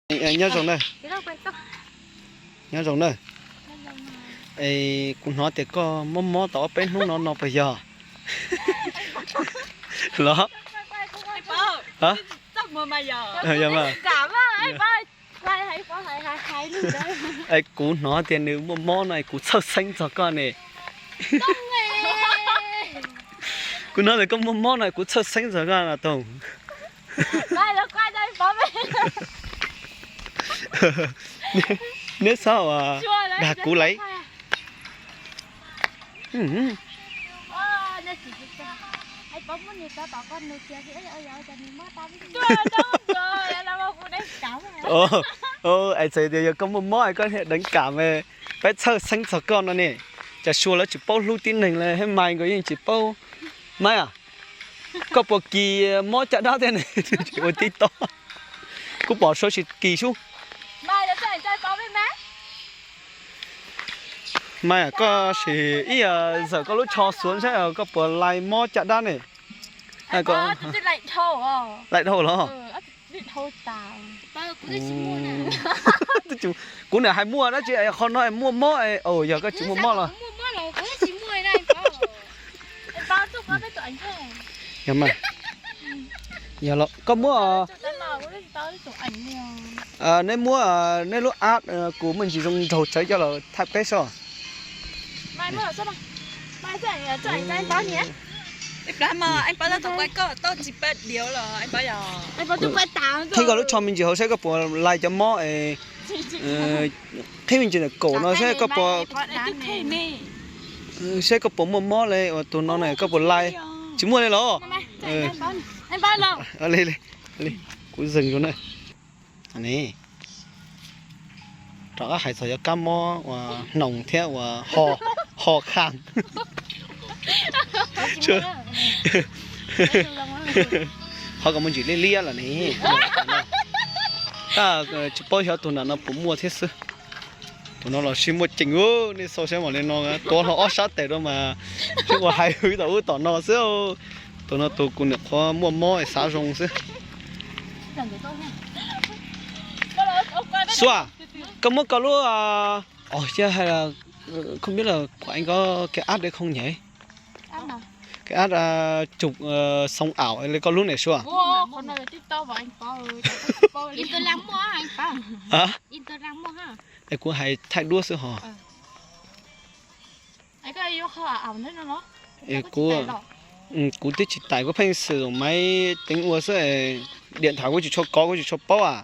Nyob zoo na. Nyob zoo na. Es kuv hnov tias koj mob mob tau ob peb hnub no no puas yog? Los? Kuv hnov tias nws muaj mob no es kuv txhawj xeeb txog koj ne. Kuv hnov tias koj muaj mob no kuv txhawj xeeb txog koj no Toog. Neb txhob dag kuv lawm. Es txawm tias yog koj muaj mob koj deev kam, peb txhawj xeeb txog koj no ne. Cas Sua lawv tsis paub hlub tib neeg li, Hej Maiv nkawd yeej tsis paub. Maiv, koj puas kis mob caj dab thiab ne? Ua tib tob. Kuv pom Sua tsis kis sub. Maiv, koj sim ib zawm koj lub tsho xuav saib koj puas lais mob caj dab ne. Lais dhau los? Kuv niam hais muaj dab tsi qhov no muaj mob, yog koj tsis muaj mob los? Koj muab, neb muab neb lub app kuv me ntsis zoo nraug tsawv coj los thaij peb sob. Qhib koj lub tsho me ntsis hauv saib koj puas lais cov mob, qhib me ntsis ntawm kaum no saib koj puas, saib koj puas muaj mob li uas tus no na koj puas lais. Tsis muaj li los? Kuv zeeg zoo na. Rov qab hais txog cov kab mob uas hnoos thiab uas ho kha. Ho kom muaj ntsis liab liab lawm ne. Tsis paub xyov tus nram no puas muaj thiab xwb. Tus no los sib muaj ceem, nej xauj saib mam li no tuav hlo ob sab tes rau mas sib ua hais hwv tom ub tom no xwb. Tus no tus kuv niam qhuav muaj mob es xav zoo xwb. Sua, koj muab koj lub, yog hais, không biết là của anh có cái app đấy không nhỉ? Cái app chụp sống ảo li koj lub ne Sua. Hả? Es kuv hais thaij duab xwb hos. Kuv, kuv twb tsis tải, kuv pheej sử dụng máy tính ua xwb, điện thoại kuv tsis tshua kov, kuv tsis tshua paub a.